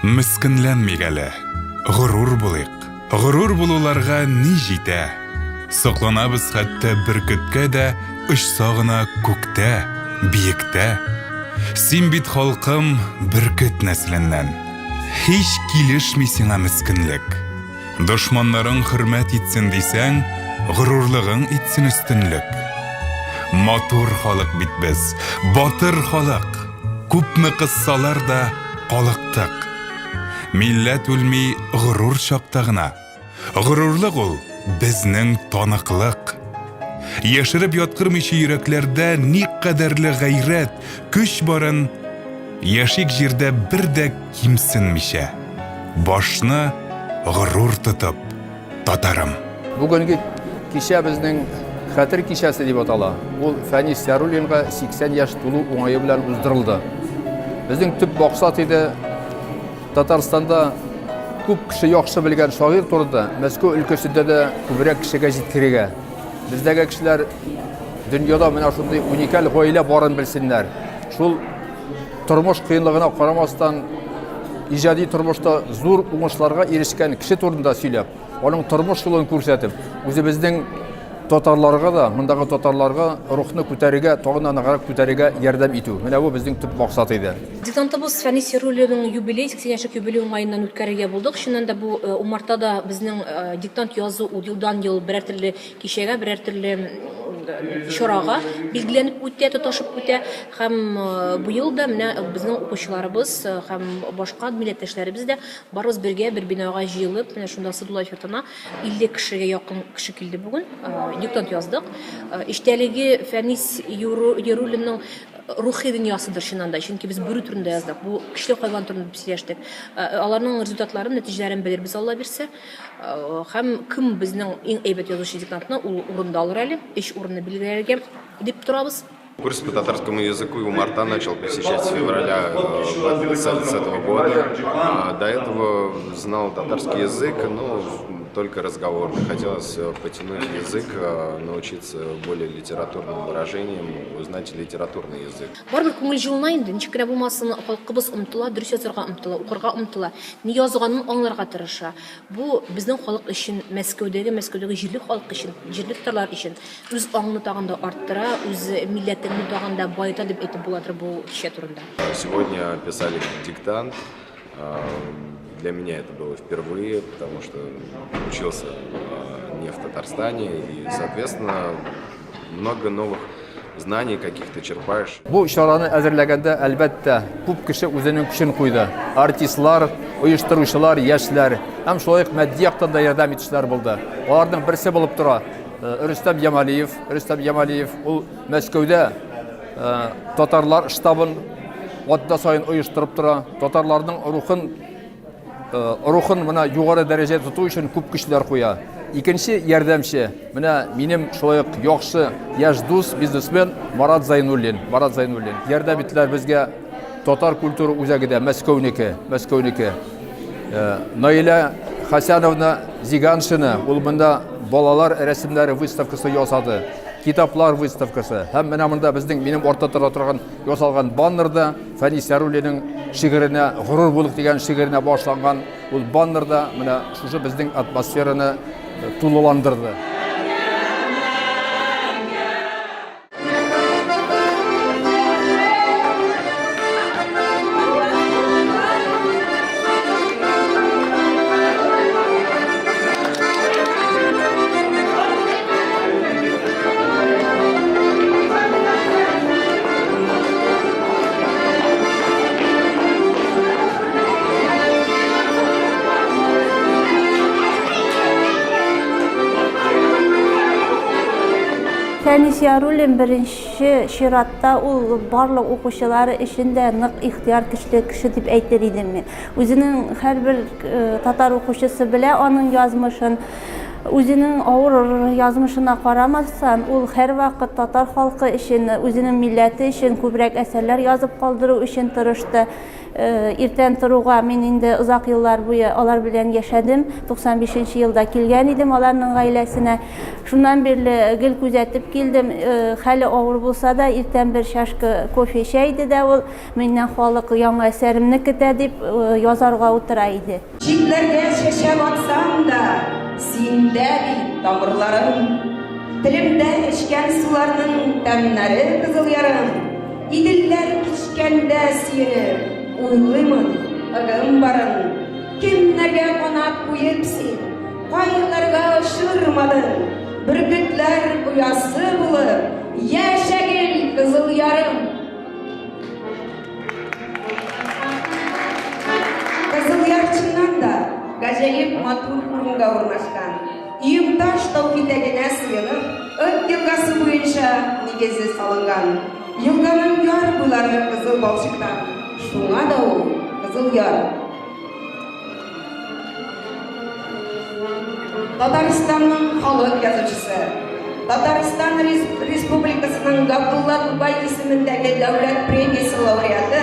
Мескенләнмик әле, горур булыйк. Горур булуларга ни җитә? Сокланабыз хәтта бөркеткә дә, очса гына күктә, биектә. Син бит, халкым, бөркет нәселеннән. Һич килешми сиңа мескенлек. Дошманнарың хөрмәт итсен дисәң, горурлыгың итсен өстенлек. Матур халык бит без, батыр халык. Күпме кыссалар да, калыктык. Милләт үлми горур чакта гына. Горурлык ул, безнең таныклык. Яшереп яткырмыйча йөрәкләрдә никадәрле гайрәт, көч барын, яшик җирдә бер дә кимсенмичә, башны горур тотып, татарым. Бүгенге кичә безнең Хәтер кичәсе дип атала. Ул Фәнис Яруллинга 80 яшь тулу уңае белән уздырылды. Безнең төп максат иде Татарстанда күп кеше яхшы белгән шагыйрь турында Мәскәү өлкәсендә дә күбрәк кешегә җиткерергә. Бездәге кешеләр дөньяда менә шундый уникаль гаилә барын белсеннәр. Шул тормыш кыенлыгына карамастан, иҗади тормышта зур уңышларга ирешкән кеше турында сөйләп, аның тормыш юлын күрсәтеп, үзебезнең татарларга да, мондагы татарларга рухны күтәрергә, тагын да ныграк күтәрергә ярдәм итү. Менә бу безнең төп максат иде. Диктантыбыз Фәнис Яруллинның юбилей, 80 яшьлек юбилей уңаеннан үткәрергә булдык. Чыннан да бу э, умартада безнең э, диктант язу ул елдан-ел берәр төрле кичәгә, берәр төрле чарага билгеләнеп үтә, тоташып үтә. Һәм быел да менә безнең укучыларыбыз һәм башка милләттәшләребез дә барыбыз бергә бер бинага җыелып, менә шунда Садуллаев йортына 50 кешегә якын кеше килде бүген. Диктант яздык. Эчтәлеге Фәнис Яруллинның рухи дөньясыдыр чыннан да, чөнки без бүре турында яздык. Бу көчле хайван турында сөйләштек. Аларның результатларын, нәтиҗәләрен белербез, Алла бирсә. Һәм кем безнең иң әйбәт язучы диктантны ул урында алыр әле, өч урынны билгеләргә дип торабыз. Курс по татарскому языку Умарта начал посещать с февраля э, с, с этого года. А до этого знал татарский язык, но только разговорный. Хотелось э, потянуть язык, э, научиться более литературным выражениям, узнать литературный язык. Барыбер күңел җылына инде, ничек кенә булмасын, халкыбыз омтыла, дөрес язарга омтыла, укырга омтыла, ни язганын аңларга тырыша. Бу безнең халык өчен, Мәскәүдәге, Мәскәүдәге җирле халык өчен, җирле татарлар өчен үз аңны тагын да арттыра, үз милләтеңне тагын да баета дип әйтеп буладыр бу кичә турында. Сегодня писали диктант. Для меня это было впервые, потому что учился не в Татарстане и, соответственно, много новых знаний каких-то черпаешь. Бу чараны әзерләгәндә, әлбәттә, күп кеше үзенең көчен куйды. Артистлар, оештыручылар, яшьләр һәм шулай ук матди яктан да ярдәм итүчеләр булды. Аларның берсе булып тора э, Рөстәм Ямалиев. Рөстәм Ямалиев ул Мәскәүдә э, татарлар штабын атна саен оештырып тора. Татарларның рухын Э, рухын менә югары дәрәҗәдә тоту өчен күп көчләр куя. Икенче ярдәмче, менә минем шулай ук яхшы яшь дус, бизнесмен Марат Зайнуллин. Марат Зайнуллин. Ярдәм иттеләр безгә Татар культура үзәге дә Мәскәүнеке, Мәскәүнеке. Э, Наилә Хасяновна Зиганшина, ул монда балалар рәсемнәре выставкасы ясады, китаплар выставкасы. Һәм менә монда безнең минем артта тора торган ясалган баннерда Фәнис Яруллинның шигыренә Горур булык дигән шигыренә башланган ул баннерда менә шушы безнең атмосфераны тулыландырды. Фәнис Яруллин беренче чиратта ул барлык укучылары өчен дә нык ихтыяр көчле кеше дип әйтер идем мин. Үзенең һәрбер э, татар укучысы белә аның язмышын. Үзенең авыр язмышына карамастан, ул һәрвакыт татар халкы өчен, үзенең милләте өчен күбрәк әсәрләр язып калдыру өчен тырышты. Иртән торуга мин инде озак еллар буе алар белән яшәдем. 95 нче елда килгән идем аларның гаиләсенә. Шуннан бирле гел күзәтеп килдем. Хәле авыр булса да, иртән бер чашка кофе эчә иде дә ул, миннән халык яңа әсәремне көтә дип, язарга утыра иде. Читләргә чәчәк атсам да, синдә бит тамырларым. Телемдә эчкән суларның тәмнәре кызыл ярым. Иделләр кичкәндә сөенеп, уйлыймын ыгым барын. Кемнәргә канат куеп син, кайларга очырмадың? Бөркетләр оясы булып, яшә гел кызыл ярым. Кызыл Яр чыннан да гаҗәеп матур урынга урнашкан. Өемташ тау итәгенә сыенып, Ык елгасы буенча нигезе салынган. Елганың яр буйлары кызыл балчыктан, шуңа да ул Кызыл Яр. Татарстанның халык язучысы, Татарстан Республикасының Габдулла Тукай исемендәге дәүләт премиясе лауреаты,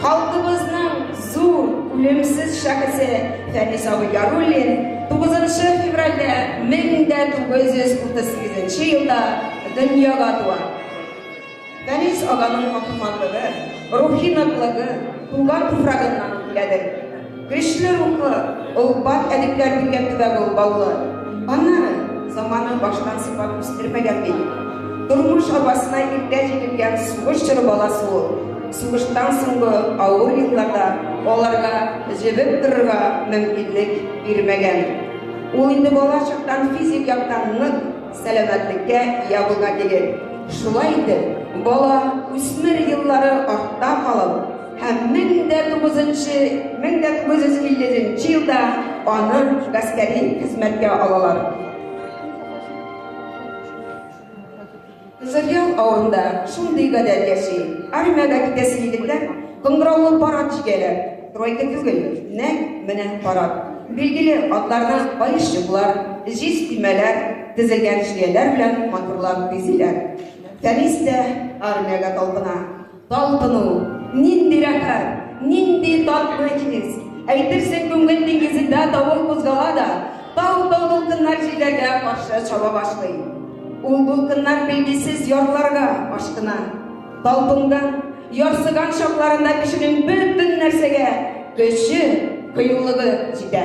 халкыбызның зур, үлемсез шәхесе Фәнис абый Яруллин 9 февральдә 1938 елда дөньяга туа. Фәнис аганың каһарманлыгы, рухи ныклыгы туган туфрагыннан киләдер. Көчле рухлы, олпат әдипләр биргән төбәк ул Баулы. Аннары, заманы баштан сыйпап үстермәгән бит. Тормыш арбасына иртә җигелгән сугыш чоры баласы ул. Сугыштан соңгы авыр елларда аларга җебеп торырга мөмкинлек бирмәгән. Ул инде бала чактан физик яктан нык, сәламәтлеккә ия булган егет. Шулай итеп, бала, үсмер еллары артта калып, һәм 1900 1950 елда аны гаскәри хезмәткә алалар. Кызылъяр авылында шундый гадәт яши, армиягә китәсе егетләр кыңгыраулы парад җигәләр. Тройка түгел, нәкъ менә парад. Билгеле, атларны каешчыклар, җиз төймәләр, тезелгән җөяләр белән матурлап бизиләр. Фәнис тә армиягә талпына. Талпыну! Нинди рәхәт, нинди татлы хис! Әйтерсең, күңел диңгезендә давыл кузгала да, тау-тау дулкыннар җилләргә каршы чаба башлый. Ул дулкыннар билгесез ярларга ашкына. Талпынган, ярсыган чакларында кешенең бөтен нәрсәгә көче, кыюлыгы җитә.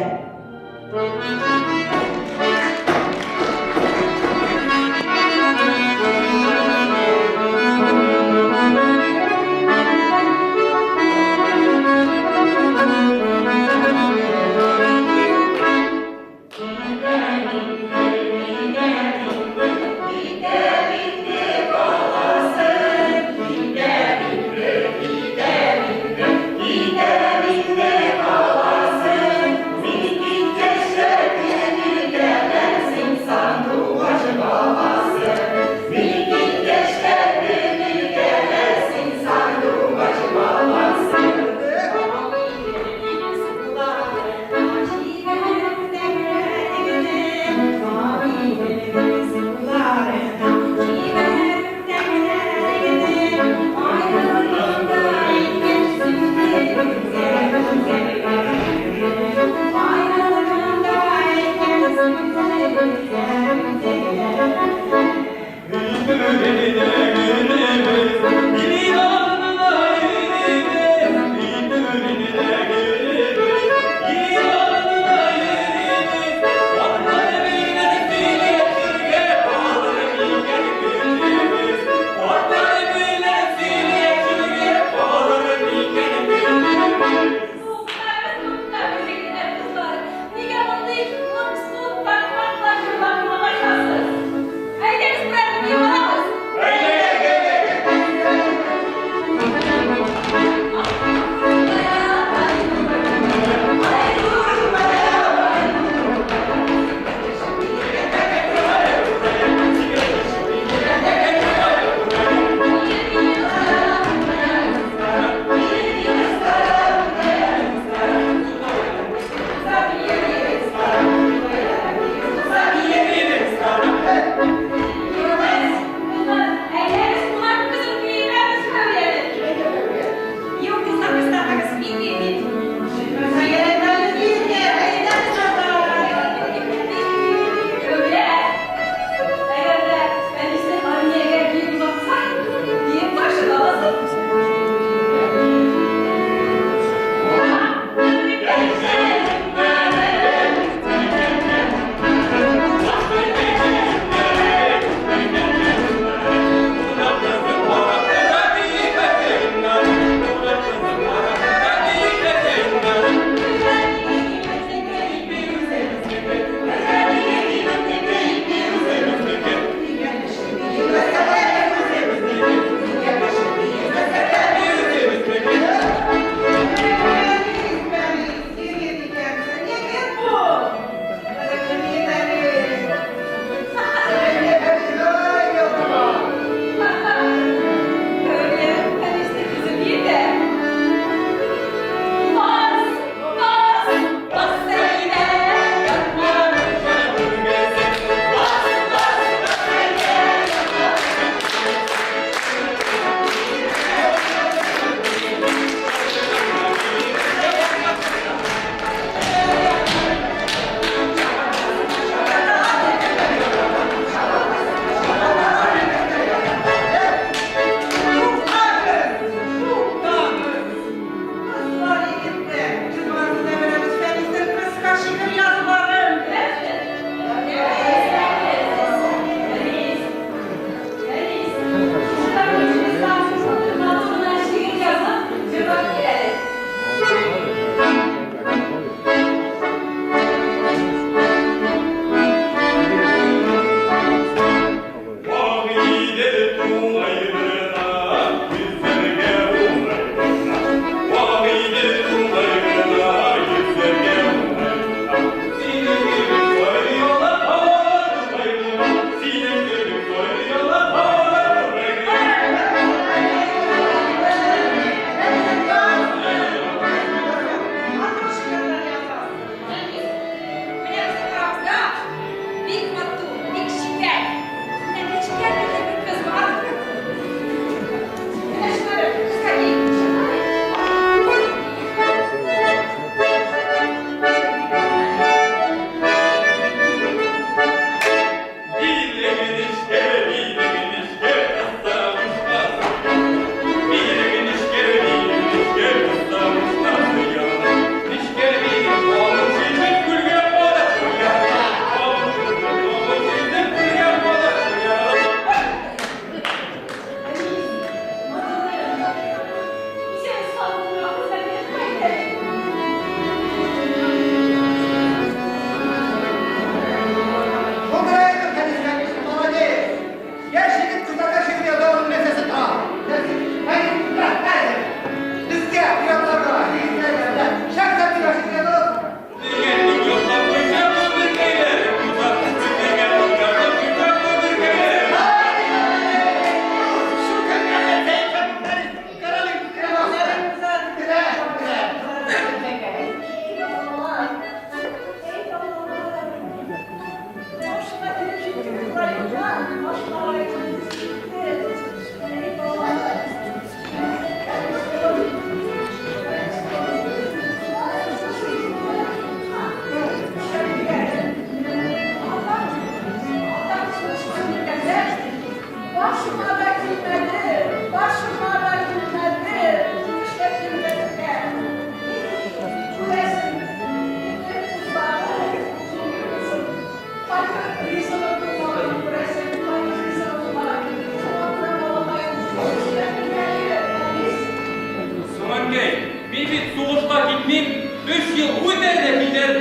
ел үтәр дә китәр.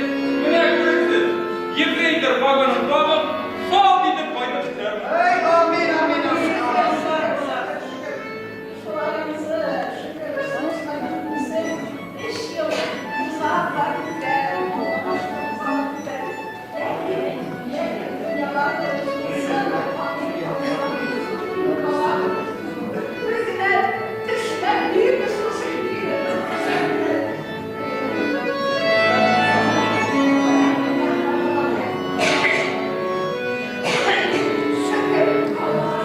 Менә күрерсез, ефрейтор погонын тагып, шалт итеп кайтып төшәрмен. Әй, амин, амин, амин. Шуларыгызы, шөкер, үсеп, өч ел уза да китә, Аллага шөкер, уза да китә. Ләкин, ләкин дөньялар да бер генә төшмә бирми шушы Шөкер, Аллага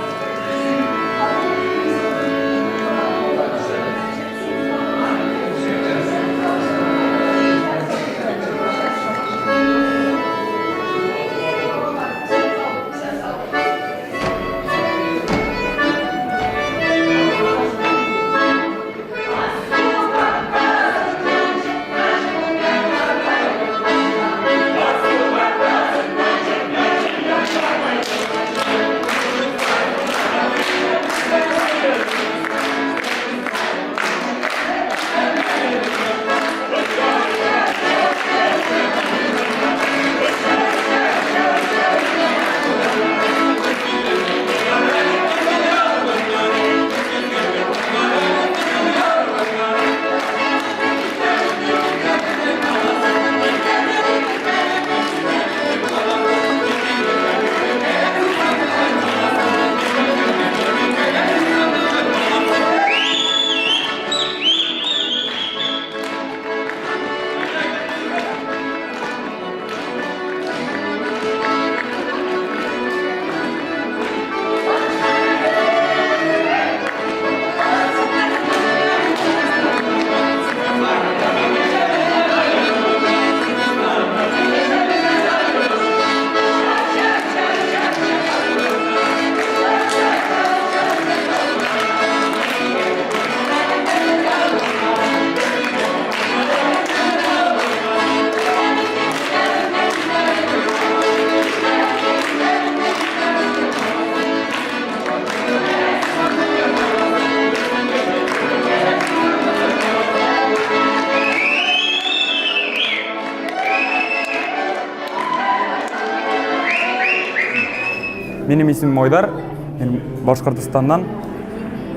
Минем исемем Айдар, мин Башкортостаннан.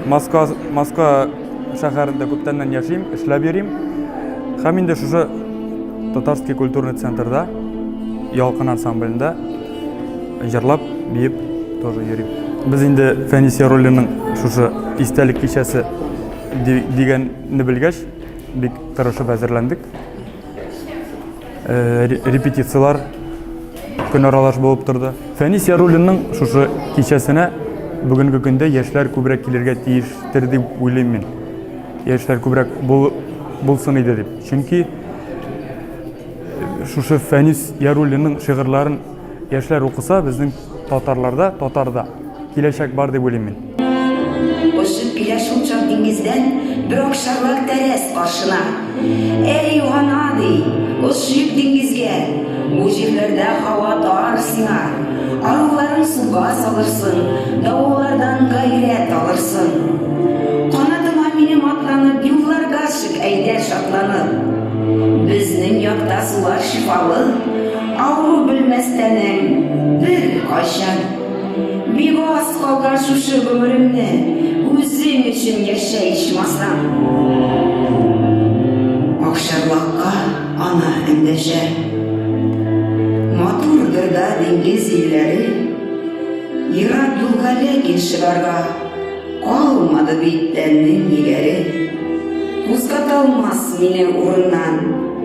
Москва, Москва шәһәрендә күптәннән яшим, эшләп йөрим. Һәм инде шушы Татарский культурный центрда Ялкын ансамблендә җырлап, биеп тоже йөрим. Без инде Фәнис Яруллинның шушы истәлек кичәсе дигәнне белгәч, бик тырышып әзерләндек. Э, репетицияләр көн аралаш булып торды. Фәнис Яруллинның шушы кичәсенә бүгенге көндә яшьләр күбрәк килергә тиештер дип уйлыйм мин. Яшьләр күбрәк бул, булсын иде дип. Чөнки э, шушы Фәнис Яруллинның шигырьләрен яшьләр укыса, безнең татарларда, татарда киләчәк бар дип уйлыйм мин. Очып килә шулчак диңгездән бер акчарлак тәрәз каршына. Әй, югана, ди, очыйк диңгезгә, бу җирләрдә һава тар сиңа. Аруларын суга салырсың, давыллардан гайрәт алырсың. Канатыма минем атланып, юлларга чык, әйдә шатланып. Безнең якта сулар шифалы, авыру белмәс тәнең беркайчан. Бик аз калган шушы гомеремне үзең өчен яшә ичмасам. Акчарлакка ана эндәшә. Матурдыр да диңгез илләре, Ерак юлга ләкин чыгарга Калмады бит тәннең егәре. Кузгаталмас мине урыннан,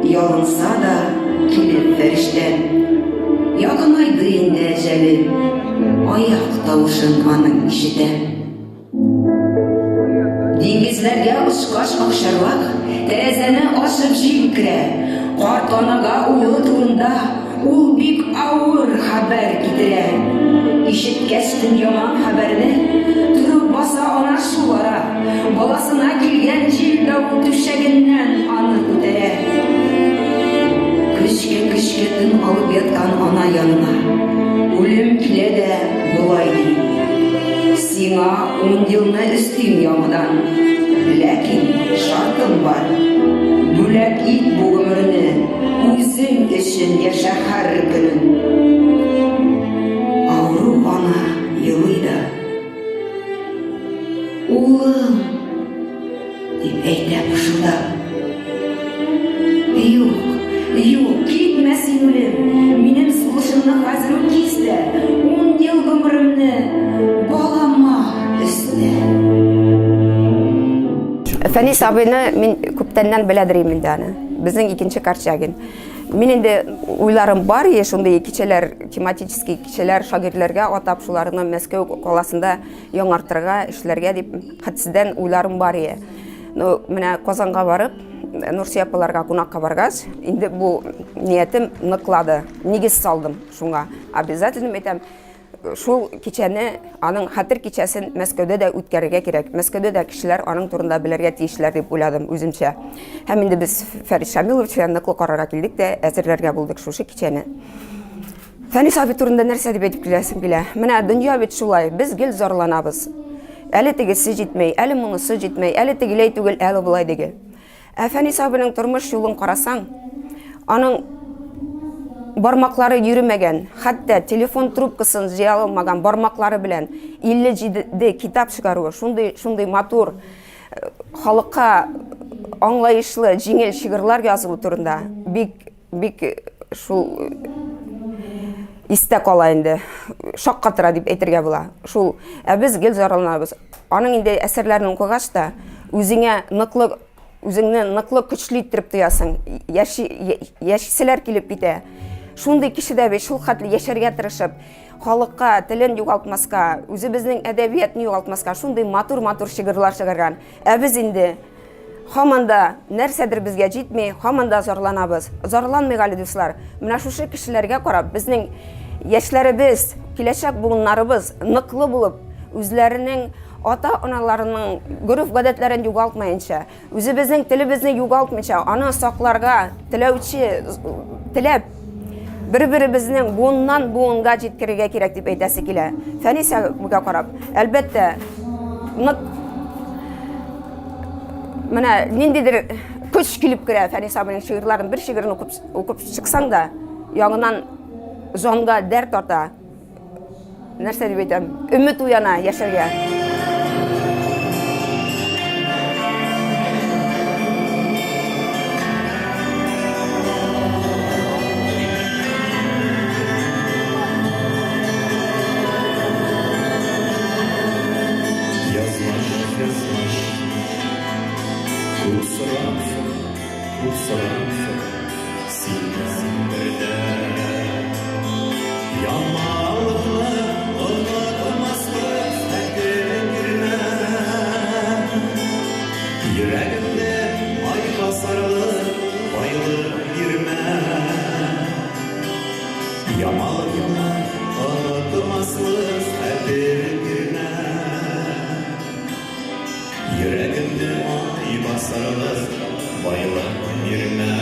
Ялынса да, килеп фәрештәм. Якынайды инде әҗәлем, Аяк тавышын аның ишетәм. Диңгезләргә очкач акчарлак, Тәрәзәне ачып җил керә. Карт анага улы турында Ул бик авыр хәбәр китерә. Ишеткәчтен яман хәбәрне, Торып баса ана шул ара. Баласына килгән җил-давыл Түшәгеннән аны күтәрә. Көчкә-көчкә тын алып яткан ана янына Үлем килә дә болай ди, Сиңа ун елны өстим яңадан. Ләкин шартым бар. Бүләк ит бу гомерне, үзең өчен яшә һәр көнен. Авыру ана елый да. Улым! Дип әйтә пышылдап. Юк, юк, китмә син, үлем! Минем сулышымны хәзер үк кис тә, ун ел гомеремне балама өстә. Фәнис абыйны мин күптәннән беләдер идем инде аны. Безнең икенче Корчагин. Мин инде уйларым бар ие, шундый кичәләр, тематический кичәләр шагыйрьләргә атап, шуларны Мәскәү каласында яңартырга, эшләргә дип хәтсездән уйларым бар ие. Ну, менә Казанга барып, Нурсия апаларга кунакка баргач, инде бу ниятем ныклады. Нигез салдым шуңа. Обязательно әйтәм, шул кичәне, аның хәтер кичәсен Мәскәүдә дә үткәрергә кирәк. Мәскәүдә дә кешеләр аның турында белергә тиешләр дип уйладым үземчә. Һәм инде без Фәрит Шамилович белән ныклы карарга килдек тә, әзерләргә булдык шушы кичәне. Фәнис абый турында нәрсә дип әйтеп киләсем килә? Менә дөнья бит шулай, без гел зарланабыз. Әле тегесе җитмәй, әле монысы җитмәй, әле тегеләй түгел, әле болай диге. Ә Фәнис абыйның тормыш юлын карасаң, аның бармаклары йөремәгән, хәтта телефон трубкасын җыя алмаган бармаклары белән 57 китап чыгаруы, шундый шундый матур э, халыкка аңлаешлы, җиңел шигырьләр язуы турында бик Бик шул истә кала инде. Шаккатыра дип әйтергә була. Шул. Ә без гел зарланабыз. Аның инде әсәрләрен укыгач та, үзеңә ныклы үзеңне ныклы көчле иттереп тоясың. Яши, яшиселәр килеп китә. Шундый кеше дә бит шул хәтле яшәргә тырышып, халыкка телен югалтмаска, үзебезнең әдәбиятны югалтмаска шундый матур-матур шигырьләр чыгарган. Ә без инде Һаман да нәрсәдер безгә җитми, һаман да зарланабыз. Зарланмыйк әле, дуслар. Менә шушы кешеләргә карап, безнең яшьләребез, киләчәк буыннарыбыз ныклы булып, үзләренең ата-аналарының гореф-гадәтләрен югалтмаенча, үзебезнең телебезне югалтмыйча, аны сакларга теләүче, теләп, бер-беребезнең буыннан буынга җиткерергә кирәк дип әйтәсе килә. Фәнис абыйга карап, әлбәттә, нык менә ниндидер көч килеп керә Фәнис абыйның шигырьләрен бер шигырен укып, укып чыксаң да, яңадан җанга дәрт арта. Нәрсә дип әйтәм? Өмет уяна яшәргә. Язмыш, язмыш. Күп сорамыйм, күп сорамыйм синнән бер дә. Яманлыкны онытмаслык хәтер бирмә. Йөрәгемне май басарлык байлык бирмә. Ямалыкны онытмаслык хәтер бирмә. Йөрәгемне май басарлык байлык бирмә.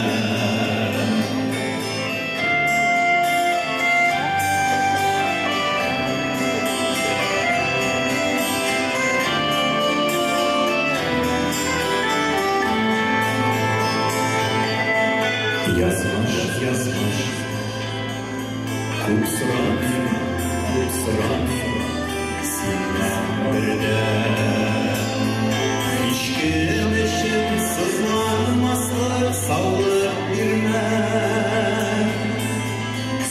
Язмыш, язмыш. Күп сорамыйм, күп сорамыйм синнән бер дә. Һичкем өчен сызланмаслык саулык бирмә.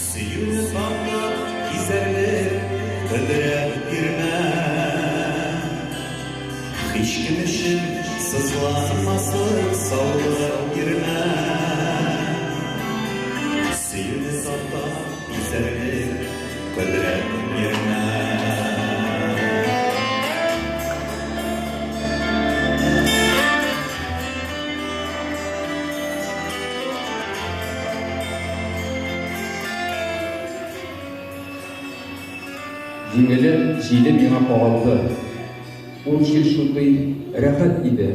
Сөюне таптап кизәрлек кодрәт бирмә. Һичкем өчен сызланмаслык саулык бирмә. Сөюне таптап изәрлек кодрәт бирмә. Җиңеле җиле миңа кагылды. Ул җил шундый рәхәт иде,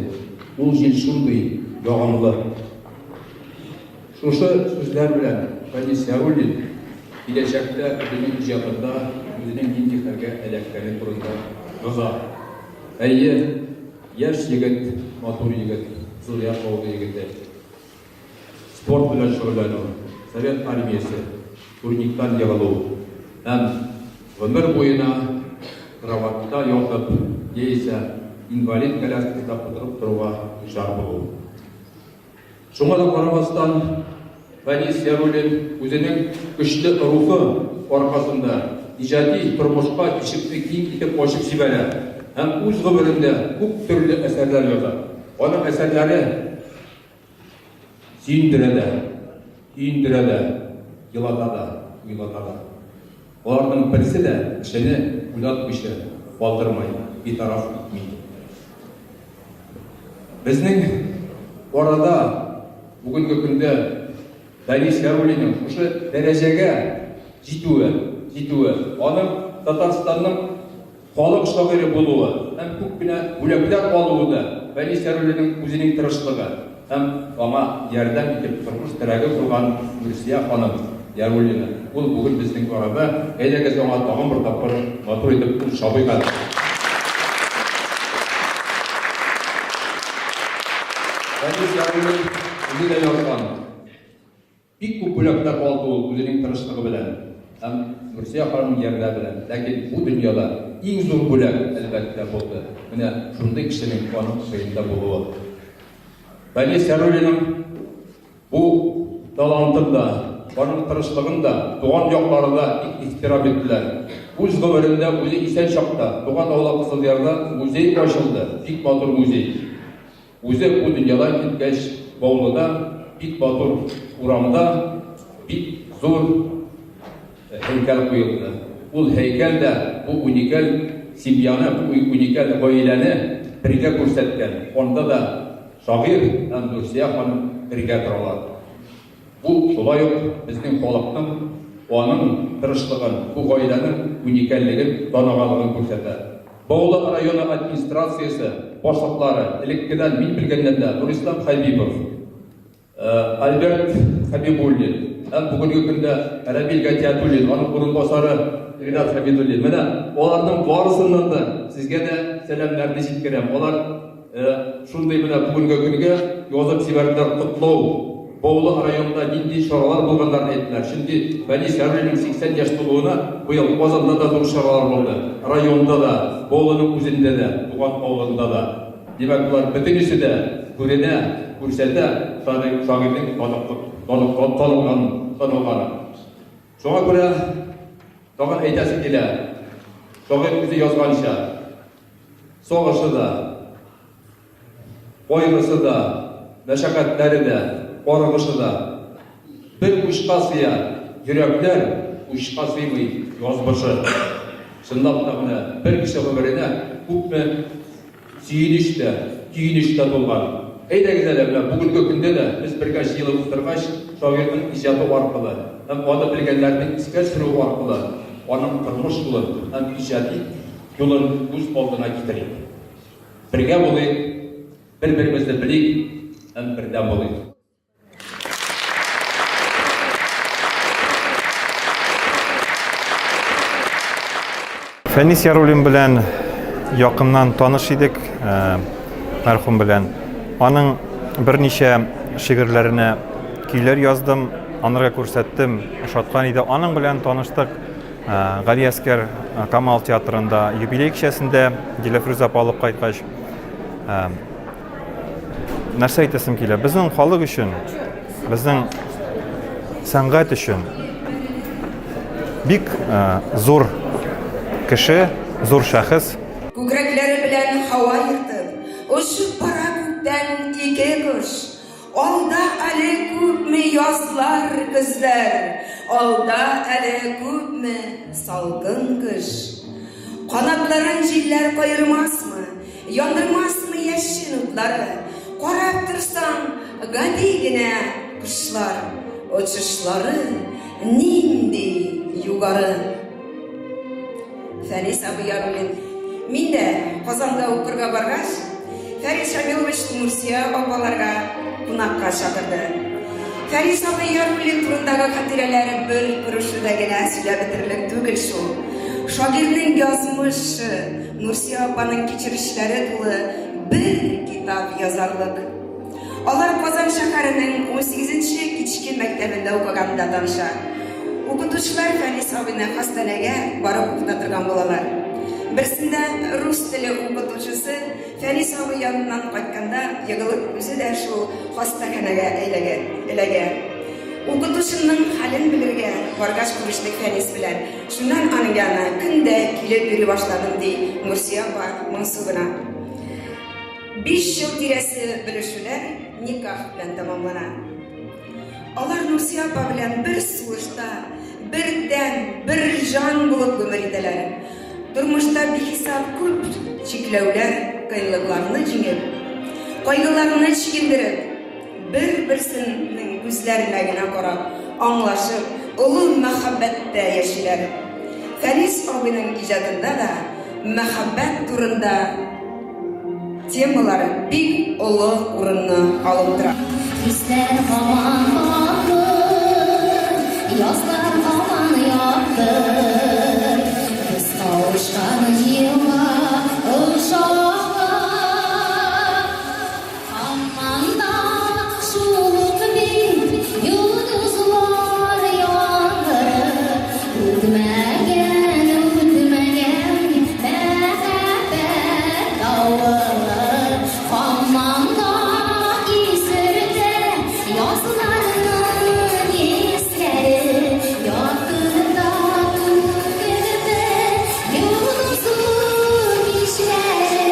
ул җил шундый ягымлы. Шушы сүзләр белән Фәнис Яруллин киләчәктә үзенең иҗатында үзенең нинди хәлгә эләккәне турында яза. Әйе, Яшь егет, матур егет, Зурьяр авылы егете. Спорт белән шөгыльләнү, Совет армиясе, турниктан егылу һәм гомер буена кроватьта ятып яисә инвалид коляскасында утырып торуга дучар булу. Шуңа да карамастан, Фәнис Яруллин үзенең көчле рухы аркасында иҗади тормышка ишекне киң итеп ачып җибәрә һәм үз гомерендә күп төрле әсәрләр яза. Аның әсәрләре сөендерә дә, көендерә дә, елата да, уйлата да. Аларның берсе дә кешене уйлатмыйча калдырмый, битараф итми. Безнең арада бүгенге көндә Данис Яруллинның шушы дәрәҗәгә җитүе, җитүе, аның Татарстанның халык шагыйре булуы һәм күп кенә бүләкләр алуы да Фәнис Яруллинның үзенең тырышлыгы һәм аңа ярдәм итеп тормыш терәге булган Нурсия ханым Яруллина. Ул бүген безнең арада. Әйдәгез аңа тагын бер тапкыр матур итеп кул чабыйк әле. Фәнис Яруллин үзе дә язган. Бик күп бүләкләр алды ул үзенең тырышлыгы белән һәм Нурсия ханымның ярдәме белән. Ләкин бу дөньяда иң зур бүләк, әлбәттә, булды менә шундый кешенең аның кыенда булуы. Фәнис Яруллинның бу талантын да, аның тырышлыгын да туган яклары да бик ихтирам иттеләр. Үз гомерендә, үзе исән чакта, туган авылы Кызылъярда музей ачылды, бик матур музей. Үзе бу дөньядан киткәч, Баулыда бик матур урамда бик зур һәйкәл куелды. Ул һәйкәл дә бу уникаль семьяны, бу уникаль гаиләне бергә күрсәткән. Анда да шагыйрь һәм Нурсия ханым бергә торалар. Бу шулай ук безнең халыкның аның тырышлыгын, бу гаиләнең уникальлеген таныганлыгын күрсәтә. Баулы районы администрациясе башлыклары, элеккедән мин белгәннән дә Нурислам Хәбибов, Альберт Хәбибуллин һәм бүгенге көндә Рәмил Гатиятуллин, аның урынбасары Ринат Хәмидуллин. Менә аларның барысыннан да сезгә дә сәламнәрне җиткерәм. Алар Шундый менә бүгенге көнгә язып җибәрделәр котлау. Баулы районында нинди чаралар булганнарын әйттеләр. Чөнки Фәнис Яруллинның 80 яшь тулуына быел Казанда да зур чаралар булды. Районда да, Баулының үзендә дә, туган авылында да. Димәк, болар бөтенесе дә күренә, күрсәтә шагыйрьнең танылганын. Шуңа күрә тагын әйтәсе килә, шагыйрь үзе язганча, Сагышы да, кайгысы да, мәшәкатьләре дә, каргышы да бер учка сыя, йөрәкләр учка сыймый, язмышы. Чынлап та менә бер кеше гомеренә күпме сөенеч тә, көенеч тә тулган. Әйдәгез әле, менә бүгенге көндә дә без бергә җыелып утыргач, шагыйрьнең иҗаты аркылы һәм аны белгәннәрнең искә төшерүе аркылы аның тормыш юлын һәм иҗади юлын күз алдына китерик. Бергә булыйк, бер-беребезне белик һәм бердәм булыйк. Фәнис Яруллин белән якыннан таныш идек, э, мәрхүм белән. Аның берничә шигырьләренә көйләр яздым, анарга күрсәттем, ошаткан иде. Аның белән таныштык Галиәскәр Камал театрында юбилей кичәсендә Диләфрүз апа алып кайткач, нәрсә әйтәсем килә? Безнең халык өчен, безнең сәнгать өчен бик зур кеше, зур шәхес. Күкрәкләре белән һава ертып, очып бара күктән ике кош. Алда әле күпме язлар, көзләр, Алда әле күпме салкын кыш. Канатларын җилләр каермасмы, Яндырмасмы яшен утлары? Карап торсаң, гади генә кошлар, Очышлары нинди югары. Фәнис абый Яруллин. Мин дә Казанда укырга баргач, Фәрит Шамилович Нурсия апаларга кунакка чакырды. Фәрит абый Яруллин турындагы хатирәләр бер күрешүдә генә сөйләп бетерерлек түгел шул. Шагыйрьнең язмышы, Нурсия апаның кичерешләре тулы. бер китап язарлык. Алар Казан шәһәренең унсигезенче кичке мәктәбендә укыганда таныша. Укытучылар Фәнис абыйны хастанәгә барып укыта торган булалар. Берсендә рус теле укытучысы Фәнис абый яныннан кайтканда егылып үзе дә шул хастаханәгә әйләгә, эләгә. Укытучымның хәлен белергә баргач күрештек Фәнис белән. Шуннан аның янына көн дә килеп йөри башладым, ди Нурсөя апа моңсу гына. Биш ел тирәсе белешүләр никах белән тәмамлана. Алар Нурсөя апа белән бер сулышта, бер тән, бер җан булып гомер итәләр. Тормышта бихисап күп чикләүләр, кыенлыкларны җиңеп, кайгыларны чигендереп, Бер-берсенең күзләренә генә карап, аңлашып, олы мәхәббәттә яшиләр. Фәнис абыйның иҗатында да мәхәббәт турында темалар бик олы урынны алып тора. Хисләр һаман матур, язлар һаман якты. Без кавышкан елга охшаган. Һаман да шул ук бит, йолдызлар яндырып, Үтмәгән, үтмәгән мәхәббәт давылы. Һаман да исертә язларның исләре, Якында түгелме йолдызлы кичләре.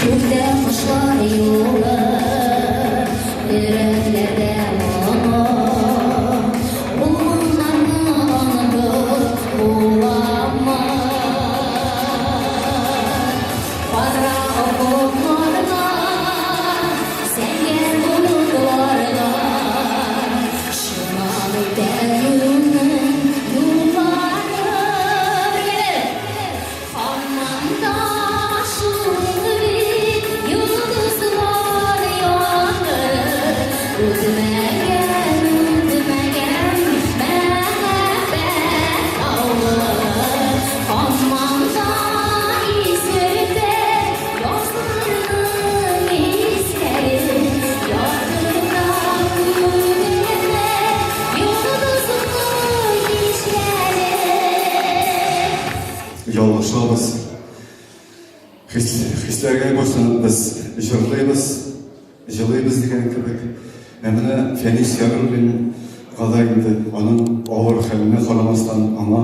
Күктә кошлар юлы, йөрәкләрдә моңы. Ул моңнарны онытып буламы? Кара офыкларда, зәңгәр болытларда Шуннан үтә юлның юллары. Бергәләп! Һаман да шул бит йолдызлар яндырып, Үтмәгән, үтмәгән мәхәббәт давылы. Һаман да исертә язларның исләре, Якында күңелемә йолдызлы кичләре. Ялгышабыз. Хис, хисләргә буйсынып без җырлыйбыз. Җылыйбыз дигән кебек. Ә менә Фәнис Яруллинга да инде аның авыр хәленә карамастан, аңа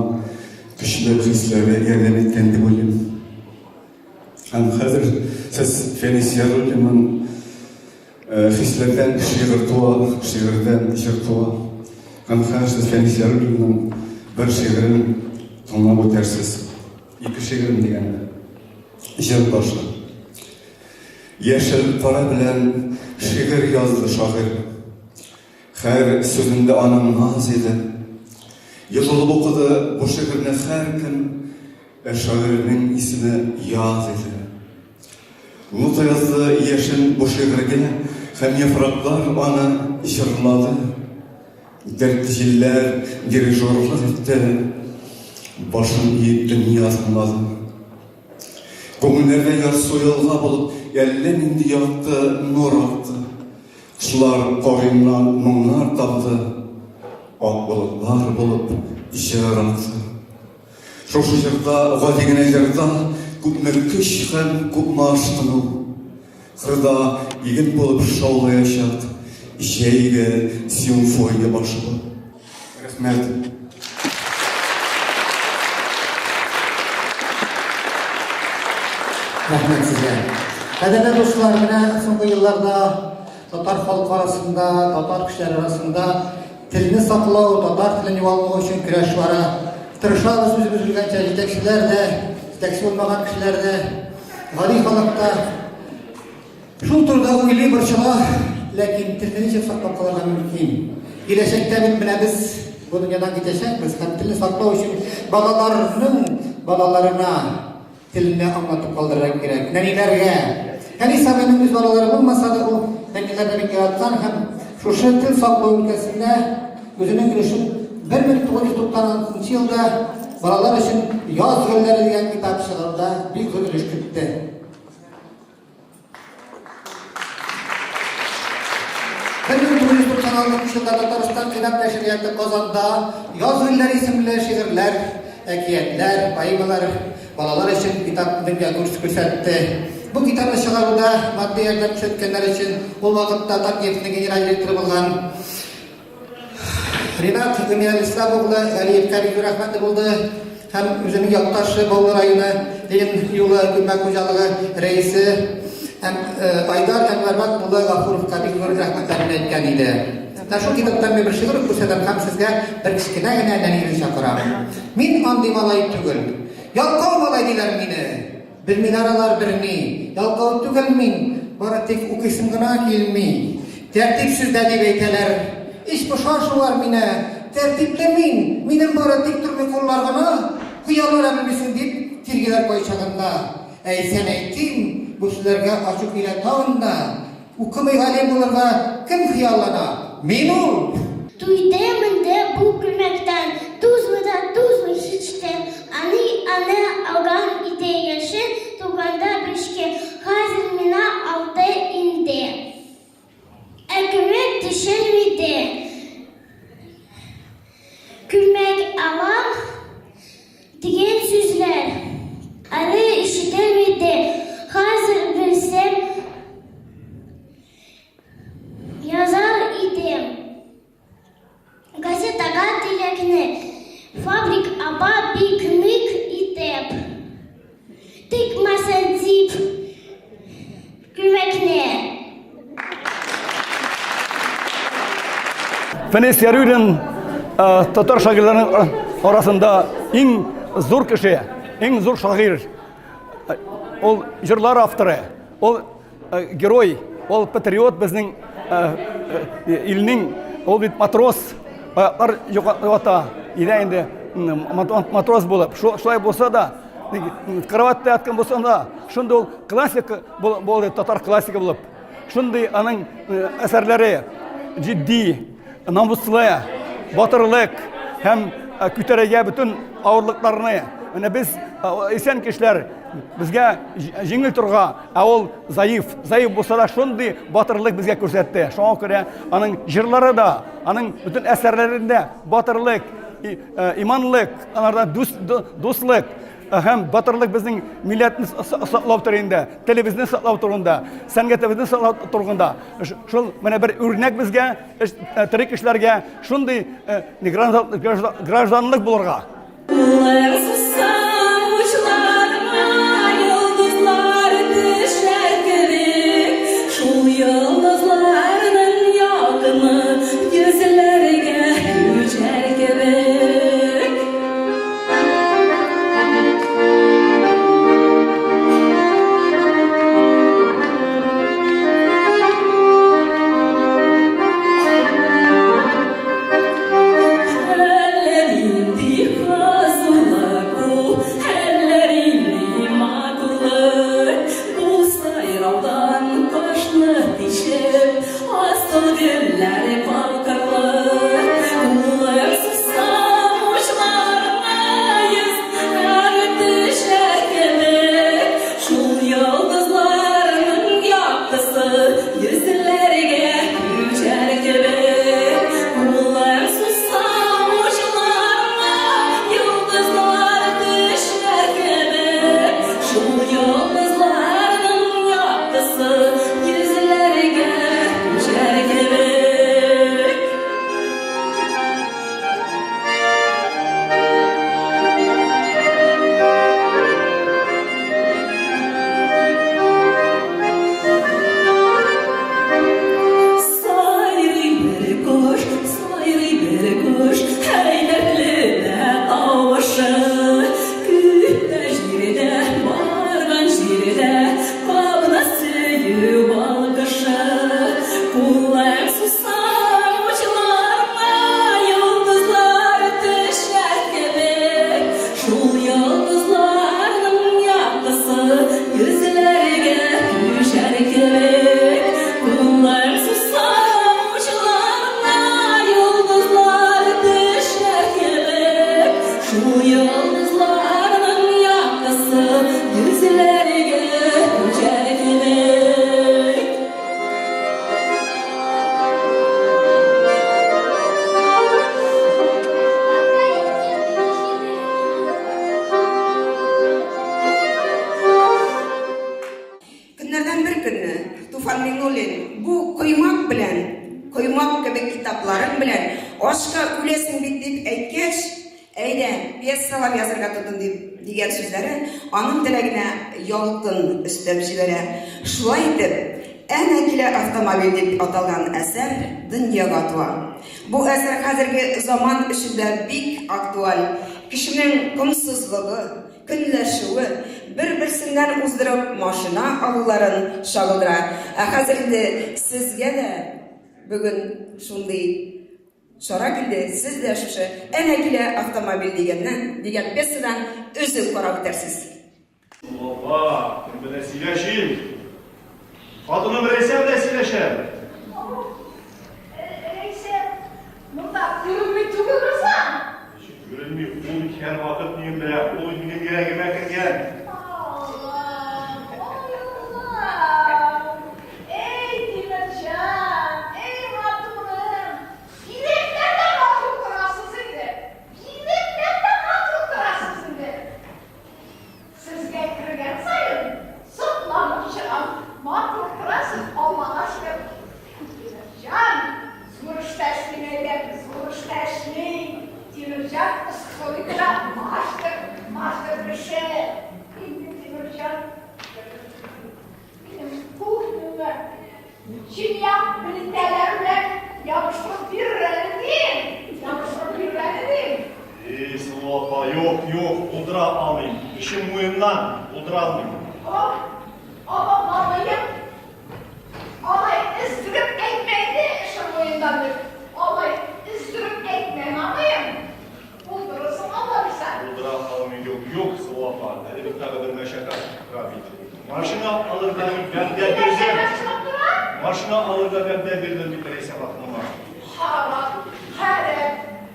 көчле хисләре ярдәм иткән дип уйлыйм. Һәм хәзер сез Фәнис Яруллинның хисләрдән шигырь туа, шигырьдән җыр туа. Һәм хәзер сез Фәнис Яруллинның бер шигырен тыңлап үтәрсез. Ике шигырен дигәндә. Җыр башы. Яшел кара белән шигырь язды шагыйрь. Хәр сүзендә аның наз иде. Йотылып укыды бу шигырьне һәркем, ә шагыйрьнең исеме Яз иде. Нота язды яшен бу шигырьгә, һәм яфраклар аны җырлады. Дәртле җилләр дирижерлык итте, башын иеп дөнья тыңлады. Күңелләрдә ярсу елга булып, әллә нинди якты нур акты. Кошлар карыйннан моңнар тамды, ак болытлар булып җыр акты. Шушы җырда, гади генә җырда күпме көч һәм күпме ашкыну. Кырда иген булып шаулаячак җәйге симфония башы бу. Рәхмәт. Рәхмәт сезгә. Кадерле дуслар, менә соңгы елларда татар халкы арасында, татар кешеләре арасында телне саклау, татар телен югалтмау өчен көрәш бара. Тырышабыз үзебез белгәнчә, җитәкчеләр дә, җитәкче булмаган кешеләр дә, гади халык та. Шул турыда уйлый, борчыла, ләкин телне ничек саклап калырга мөмкин? Киләчәктә бит менә без бу дөньядан китәчәкбез һәм телне саклау өчен балаларның балаларына телне аңлатып калдырырга кирәк. Нәниләргә. Фәнис абыйның үз балалары булмаса да, ул нәниләрне бик яраткан һәм шушы тел саклау өлкәсендә үзенең өлешен 1996 елда балалар өчен Яз гөлләре дигән китап чыгаруда бик зур өлеш кертте. 1996 елда Татарстан китап нәшрияты Казанда Яз гөлләре исемле шигырьләр, әкиятләр, поэмалар балалар өчен китап дөнья күрсәтте. Бу китапны чыгаруда матди ярдәм күрсәткәннәр өчен ул вакытта Татнефтьнең генераль директоры булган Ринат Гыйниялислам углы Галиевкә бик зур рәхмәтле булды һәм үзенең якташы Баулы районы Ленин юлы күмәк хуҗалыгы рәисе һәм Айдар Әнвәрбәк улы Гафуровка бик зур рәхмәтләрен әйткән иде. Менә шул китаптан мин бер шигырь күрсәтәм һәм сезгә бер кечкенә генә нәнине чакырам. Мин андый малай түгел. Ялкау малай диләр мине. Белмиләр алар берни. Ялкау түгел мин, бары тик укыйсым гына килми. Тәртипсез дә дип әйтәләр. Эч поша шулар мине. Тәртипле мин, минем бары тик тормый куллар гына. Куялар әле белмисең дип тиргиләр кайчагында. Әйтсәм әйтим, бу сүзләргә ачу килә тагын да. Укымый галим булырга кем хыяллана? Мин ул! Туйдым инде бу күлмәктән, Тузмый да тузмый һич тә. Әни аны алган иде Яше тулганда бишкә, Хәзер миңа алты инде. Ә күлмәк төшерми дә. Күлмәк алам дигән сүзләр әле ишетелми дә. Хәзер белсәм, язар идем. Газетага теләкне фабрик апа бик нык итеп. Тыкмасын дип күлмәкне. Фәнис Яруллин татар шагыйрьләренең арасында иң зур кеше, иң зур шагыйрь. Ул җырлар авторы, ул герой, ул патриот безнең илнең, ул бит матрос, аяклар югата, иде инде матрос булып. Шулай булса да, кроватьта яткан булса да, шундый ул классик булды, татар классигы булып. Шундый аның әсәрләре җитди, намуслы, батырлык һәм күтәрергә бөтен авырлыкларны. Менә без исән кешеләр безгә җиңел торга, ә ул заиф, заиф булса да шундый батырлык безгә күрсәтте. Шуңа күрә аның җырлары да, аның бөтен әсәрләрендә батырлык, иманлык, аларда дуслык һәм батырлык безнең милләтне саклау турында, телебезне саклау турында, сәнгатебезне саклау турында. Шул менә бер үрнәк безгә, тере кешеләргә шундый гражданлык булырга. Көннәрдән бер көнне Туфан Миңнуллин бу коймак белән, коймак кебек китапларың белән ачка үләсең бит дип әйткәч, әйдә, пьесалар язарга тотын дип дигән сүзләре аның теләгенә ялкын өстәп җибәрә. Шулай итеп, Әнә килә автомобиль дип аталган әсәр дөньяга туа. Бу әсәр хәзерге заман өчен дә бик актуаль. Кешенең комсызлыгы, көнләшүе, бер-берсеннән уздырып машина алуларын чагылдыра. Ә хәзер инде сезгә дә бүген шундый чара килде, сез дә шушы Әнә килә автомобиль дигәннән, дигән пьесадан өзек карап үтәрсез. Апа, кем белән сөйләшим? Хатыным Рәйсә белән сөйләшәм. Рәйсә, монда күренми түгелме соң? Ничек күренми? Ул бит һәрвакыт минем белән, ул бит минем йөрәгемә кергән. Аллам, ой, Аллам! Эй, Тимерҗан, эй, матурым! Бигрәкләр дә матур торасыз инде! Бигрәкләр дә матур торасыз инде! Сезгә кергән саен сокланып чыгам. Матур торасыз, Аллага шөкер. Тимерҗан, зур эштә эшли мәйтәм, зур эштә эшли. Тимерҗан стройкада мастер, мастер кеше. Инде Тимерҗан, минем кухняны Чынаяк плитәләре белән ябыштырып бирер әле дим. Ябыштырып бирер әле дим. Эй, Сылу апа, юк, юк, булдыра алмыйм. Эшем муеннан, булдыра алмыйм. Ох, апа, бабаем, алай өздереп әйтмә инде, эшем муеннан дип. Алай өздереп әйтмә, мамаем. Булдырырсың, аллабирса. Булдыра алмыйм, юк, юк, Сылу апа, әле бит тагы бер мәшәкать тора бит. Машина алырга мин вәгъдә бирдем. Машина алырга вәгъдә бирдем бит Рәйсә хатыныма. Харап, харап,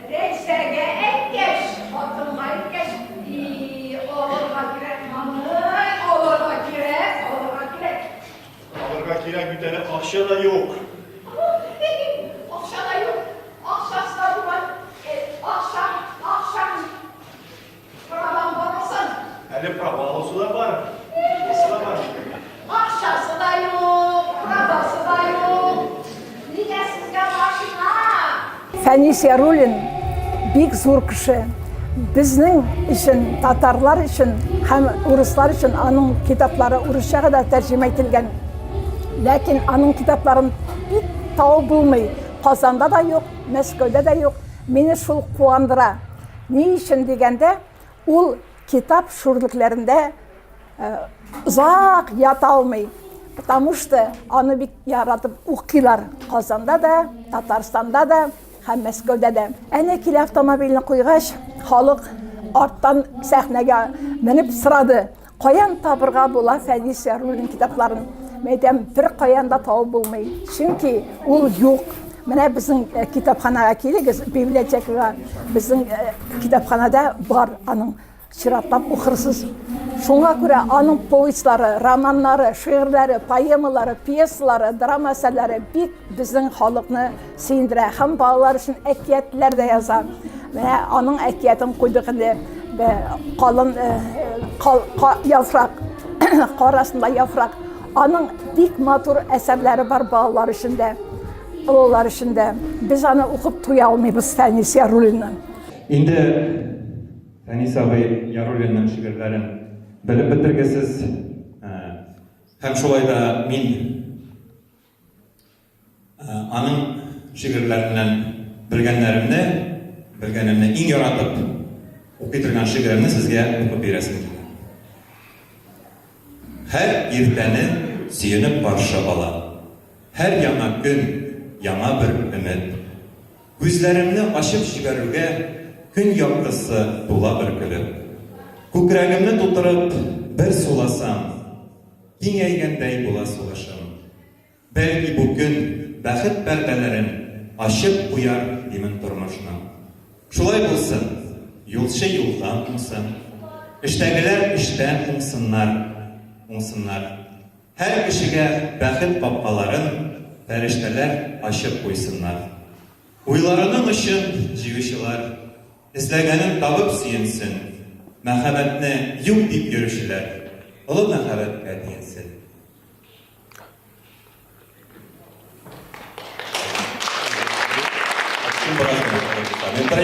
Рәйсәгә әйткәч, хатынга әйткәч, и, алырга кирәк, мамай, алырга кирәк, алырга кирәк. Алырга кирәк бит әле, акча да юк. Акча да юк. Акчасы да булган, акчаң, акчаң праваң бармы соң? Әле права аласы да бар. Бусы да бар. Акчасы да юк, правасы да юк. Нигә сезгә машина? Фәнис Яруллин бик зур кеше. Безнең өчен, татарлар өчен һәм урыслар өчен аның китаплары урысчага да тәрҗемә ителгән. Ләкин аның китапларын бик табып булмый. Казанда да юк, Мәскәүдә дә юк. Мине шул куандыра. Ни өчен дигәндә, ул китап шүрлекләрендә озак ята алмый. Потому что аны бик яратып укыйлар Казанда да, Татарстанда да һәм Мәскәүдә дә. Әнә килә автомобильне куйгач, халык арттан сәхнәгә менеп сорады. Каян табырга була Фәнис Яруллин китапларын? Мәйтәм, бер каян да табып булмый. Чөнки ул юк. Менә безнең э, китапханага килегез, библиотекага. Безнең э, китапханада бар аның чиратлап укырсыз. Шуңа күрә аның повестьлары, романнары, шигырьләре, поэмалары, пьесалары, драма әсәрләре бик безнең халыкны сөендерә һәм балалар өчен әкиятләр дә яза. Менә аның әкиятен куйдык инде. Калын яфрак, кар астында яфрак. Аның бик матур әсәрләре бар балалар өчен дә, олылар өчен дә. Без аны укып туя алмыйбыз Фәнис Яруллинны. Инде Фәнис абый Яруллинның шигырьләрен белеп бетергесез. Һәм шулай да мин Аның шигырьләреннән белгәннәремне, белгәнемне иң яратып укый торган шигыремне сезгә укып бирәсем килә. Һәр иртәне сөенеп каршы ала. Һәр яңа көн, яңа бер өмет. Күзләремне ачып җибәрүгә көн яктысы тула бөркелеп. Күкрәгемне тутырып бер суласам, киңәйгәндәй була сулышым. Бәлки бу көн бәхет пәрдәләрен ачып куяр димен тормышның. Шулай булсын, юлчы юлдан уңсын, эштәгеләр эштән уңсыннар, уңсыннар. Һәр кешегә бәхет капкаларын фәрештәләр ачып куйсыннар. Уйларының очын җыючылар эзләгәнен табып сөенсен, мәхәббәтне юк дип йөрүчеләр олы мәхәббәткә тиенсен.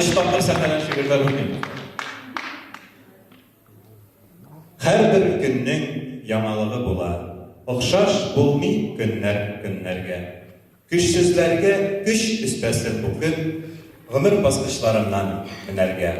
Беренче тапкыр сәхнәдән шигырьләр укыйм. Һәрбер көннең яңалыгы була, Охшаш булмый көннәр көннәргә. Көчсезләргә көч өстәсен бу көн, Гомер баскычларыннан менәргә.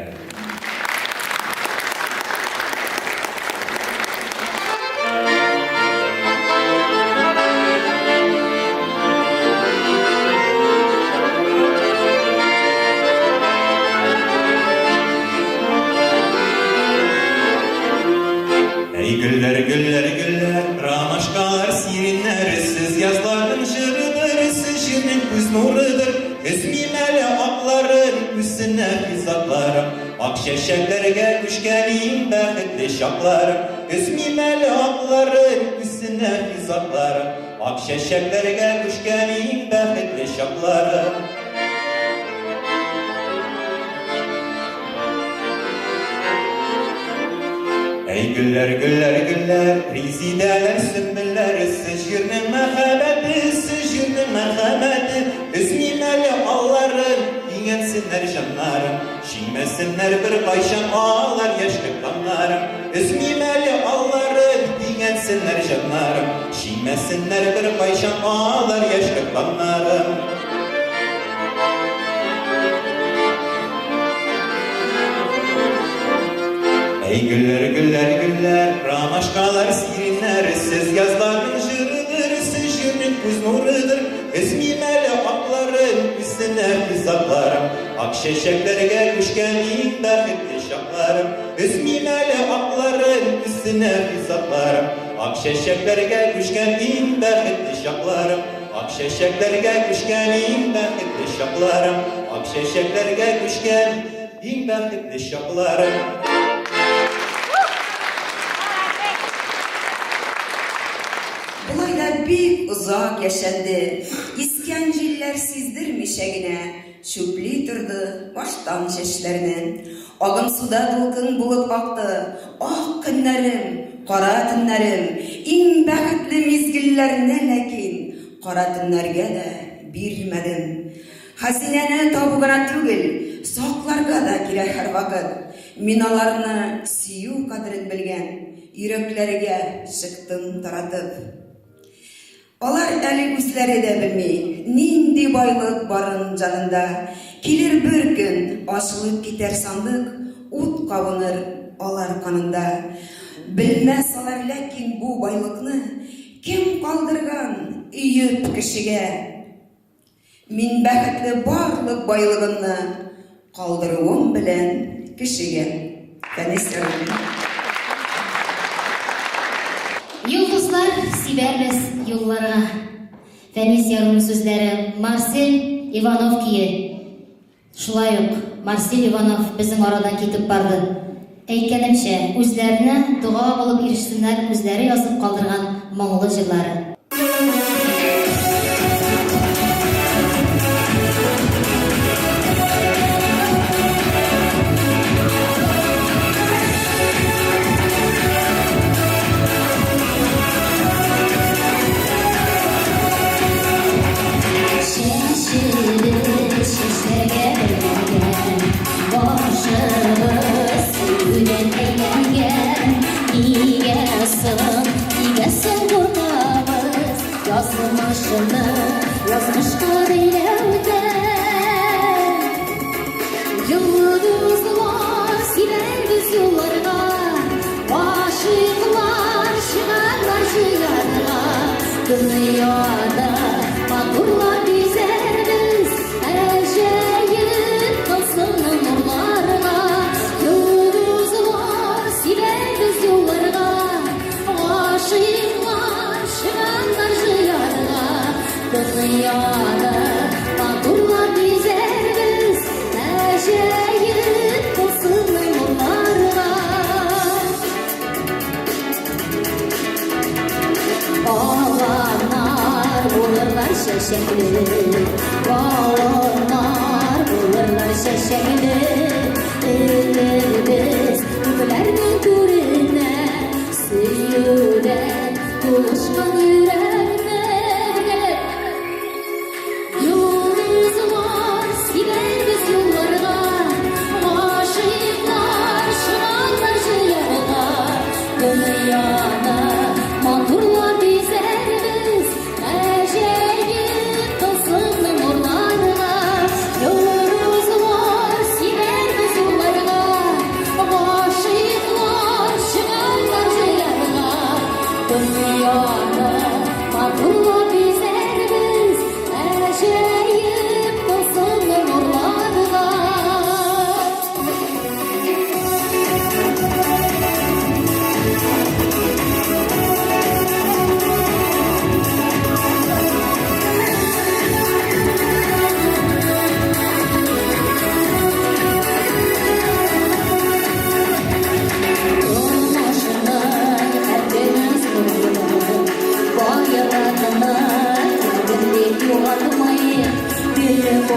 Әй гөлләр, гөлләр, гөлләр, ромашкалар, сиреннәр, сез язларның җырыдыр, сез җирнең күз нурыдыр. Өзмим әле акларын, үссен нәфис затларым, ак чәчәкләргә күчкән иң бәхетле чакларым. Өзмим әле акларын, үссен нәфис затларым, ак чәчәкләргә күчкән иң бәхетле чакларым. Әй гөлләр, гөлләр, гөлләр, резидәләр, сөмбелләр, сез җирнең мәхәббәте, сез җирнең мәрхәмәте, өзмим әле алларын, иңәнсеннәр җаннарым, шиңмәсеннәр беркайчан алар яшьлек таңнарым. Өзмим әле алларын, иңәнсеннәр җаннарым, шиңмәсеннәр беркайчан алар яшьлек таңнарым. Әй гөлләр, гөлләр, гөлләр, ромашкалар, сиреннәр, сез язларның җырыдыр, сез җирнең күз нурыдыр. Өзмим әле акларын, үссеннәр затларым, ак чәчәкләргә күчкән иң бәхетле чакларым. Өзмим әле акларын, үссеннәр затларым, ак чәчәкләргә күчкән иң бәхетле чакларым. Ак чәчәкләргә күчкән иң бәхетле чакларым, ак чәчәкләргә күчкән иң бәхетле чакларым. Болай да бик озак яшәлде. Искән җилләр сиздермичә генә чүпли торды баштан чәчләрне. Агымсуда дулкын булып акты ак көннәрем, кара төннәрем. Иң бәхетле мизгелләрне ләкин кара төннәргә дә бирмәдем. Хәзинәне табу гына түгел, сакларга да кирәк һәрвакыт. Мин аларны сөю кадерен белгән йөрәкләргә чыктым таратып. Алар әле үзләре дә белми, нинди байлык барын җанында. Килер бер көн, ачылып китәр сандык, ут кабыныр алар канында. Белмәс алар ләкин бу байлыкны кем калдырган өеп кешегә. Мин бәхетле барлык байлыгымны калдыруым белән кешегә. Фәнис Яруллин. Йолдызлар сибәрбез юлларга. Фәнис Яруллин сүзләре, Марсель Иванов көе. Шулай ук Марсель Иванов безнең арадан китеп барды. Әйткәнемчә, үзләренә дога булып ирешсеннәр үзләре язып калдырган моңлы җырлары. Язмышка бәйләүдән Йолдызлар сибәрбез юлларга, Гашыйклар чыгарлар җыярга. Дөньяда матурлап бизәрбез, Гаҗәеп тылсымлы нурларга. Йолдызлар сибәрбез юлларга, Гашыйклар чыгарлар җыярга. Дөньяны матурлап бизәрбез, Гаҗәеп тылсымлы нурларга. Аланнар булырлар чәчәкле, Баланнар булырлар чәчәкле. Элербез күкләрнең түренә, Сөюдән тулышкан йөрәкне бергәләп. Йолдызлар сибәрбез юлларга.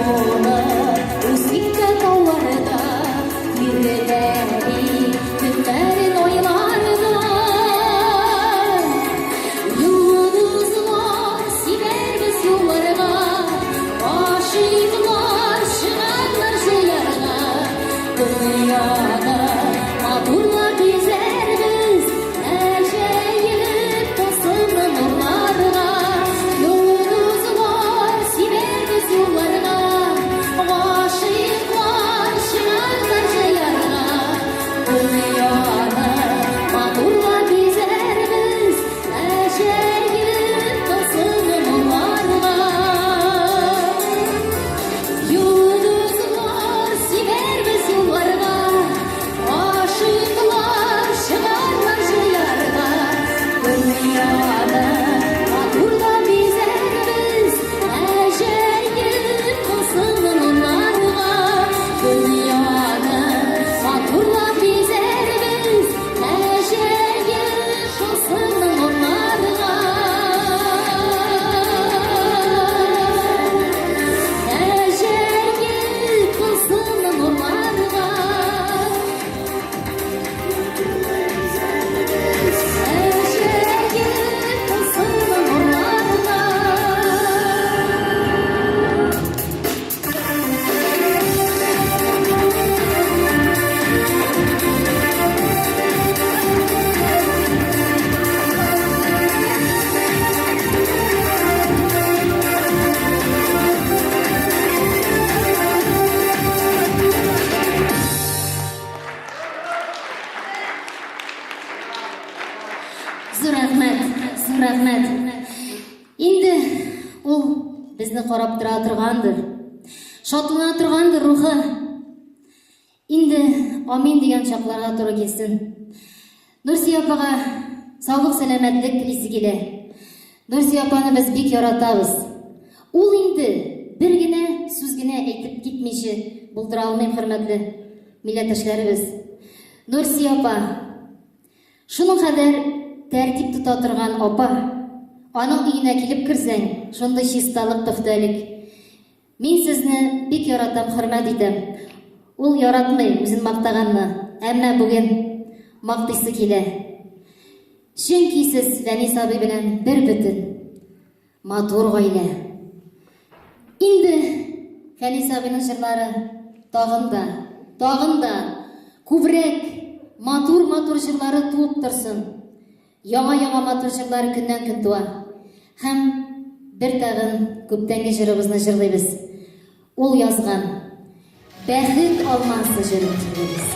булып үсик тә тауларда, Тирбәтәлик көннәрен айларда. Йолдызлар сибәрбез юлларга, Гашыйклар чыгарлар җыярга. Дөньяны матурлап бизәрбез, Гаҗәеп тылсымлы нурларга. Йолдызлар сибәрбез юлларга, Гашыйклар чыгарлар җыярга. Дөньяны матурлап бизәрбез, Гаҗәеп тылсымлы нурларга. Йолдызлар сибәрбез юлларга, Гашыйклар чыгарлар җыярга. Дөньяны матурлап бизәрбез, Гаҗәеп тылсымлы нурларга. Дөньяны матурлап бизәрбез, Гаҗәеп тылсымлы нурларга. Гаҗәеп тылсымлы нурларга. Гаҗәеп тылсымлы нурларга. Зур рәхмәт, зур рәхмәт. Инде ул безне карап тора торгандыр. Шатлана торгандыр рухы. Инде амин дигән чакларга туры килсен. Нурсия апага саулык, сәламәтлек телисе килә. Нурсия апаны без бик яратабыз. Ул инде бер генә сүз генә әйтеп китмичә булдыра алмыйм, хөрмәтле милләттәшләребез. Нурсия апа, шуның кадәр тәртип тота торган апа, аның өенә килеп керсәң, шундый чисталык, пөхтәлек. Мин сезне бик яратам, хөрмәт итәм. Ул яратмый үзен мактаганны, әмма бүген мактыйсы килә. Чөнки сез Фәнис абый белән бер бөтен, матур гаилә. Инде Фәнис абыйның җырлары тагын да, тагын да күбрәк матур-матур җырлары туып торсын. Яңа-яңа матур җырлар көннән-көн туа. Һәм бер тагын күптәнге җырыбызны җырлыйбыз. Ул язган Бәхет алмасы җырын җырлыйбыз.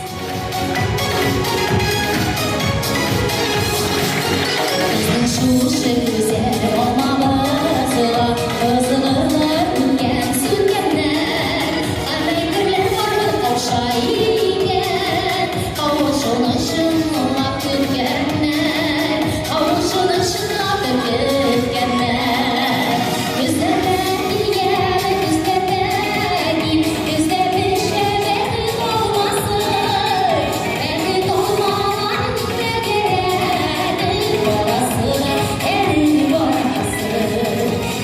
Безнең шушы гүзәл алмабызга Кызыгырлар үткән сүнгәннәр. Һәм барлык кауша икән, Кавышуны чынлап көткәннәр, Кавышуны чынлап көткәннәр. Көзләрдә килгән, көзләрдә кил, Көздә пешә бәхет алмасы. Бәхет алмалар тәгәрәде, Барасы да әле барасы.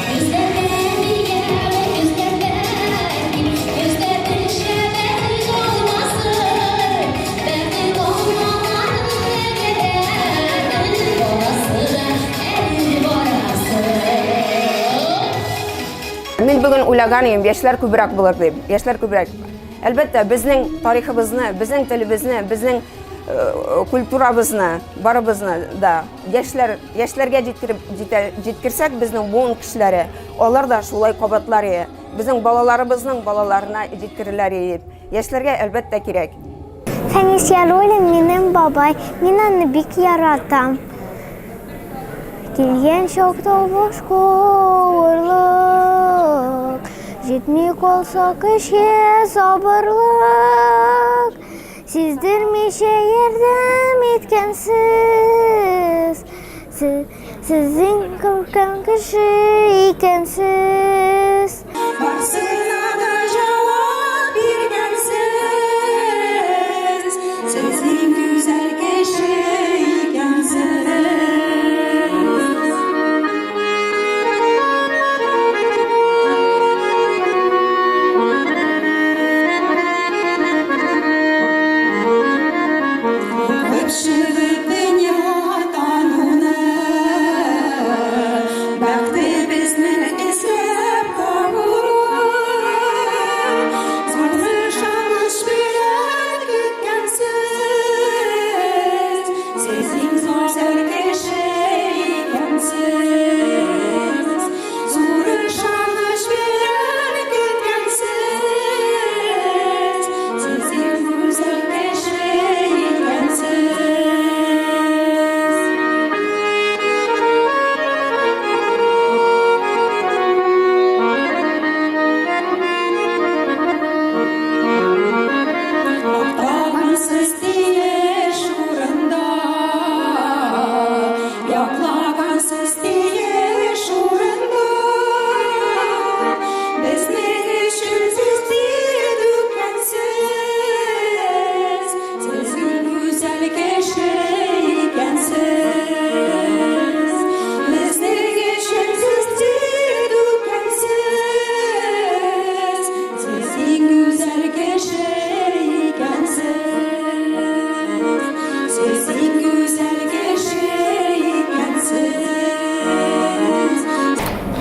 Көзләрдә килгән, көзләрдә кил, Көздә пешә бәхет алмасы. Бәхет алмалар тәгәрәде, Барасы да әле барасы. Мин бүген уйлаган идем, яшьләр күбрәк булыр дип. Яшьләр күбрәк. Әлбәттә, безнең тарихыбызны, безнең телебезне, безнең культурабызны, барыбызны да яшьләр, яшьләргә җиткереп җиткерсәк, безнең буын кешеләре, алар да шулай кабатлар иде. Безнең балаларыбызның балаларына җиткерерләр иде. Яшьләргә әлбәттә кирәк. Фәнис Яруллин минем бабай, мин аны бик яратам. Килгән чакта башка авырлык, Җитми калса көчкә сабырлык, Сиздермичә ярдәм иткәнсез, Сез иң күркәм кеше икәнсез. Барсына да җавап биргәнсез, Сез иң гүзәл кеше икәнсез.